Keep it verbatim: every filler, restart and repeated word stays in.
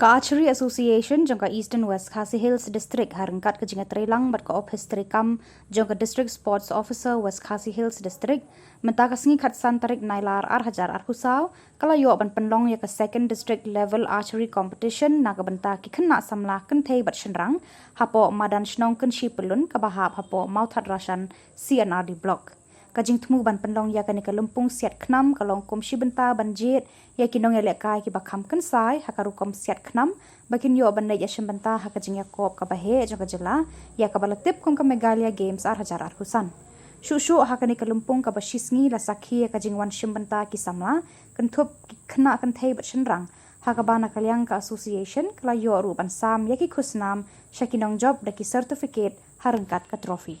Ka Archery Association jong ka Eastern West Khasi Hills District, ha ryngkat ka jingïatreilang bad ka ophis treikam jong ka District Sports Officer West Khasi Hills District, mynta ka sngi khatsan tarik Nailar ar hajar arphew saw, ka la ïoh ban pynlong ïa ka Second District Level Archery Competition na ka bynta ki khynnah samla kynthei bad shynrang hapoh madan shnong Kynshi Pyllun kaba hap hapoh Mawthadraishan C and R D Block. Ka jingthmu ban pynlong ïa kane ka lympung siat khnam ka long kum shi bynta ban jied ïa ki nongïalehkai kiba kham kynsai ha ka rukom siat khynnam ba kin ïoh ban leit ïashim bynta ha ka jingïakop kaba heh jong ka jylla, ïa kaba la tip kum ka Meghalaya Games ar hajar arphew san. Shuh shuh ha kane ka lympung kaba shi sngi la sakhi ïa ka jingwan shim bynta ki samla, kynthup ki khynnah kynthei bad shynrang, ha kaba na ka liang ka association ka la ïoh ruh ban sam ïa ki khusnam sha ki nongjop da ki certificate ha ryngkat ka trophy.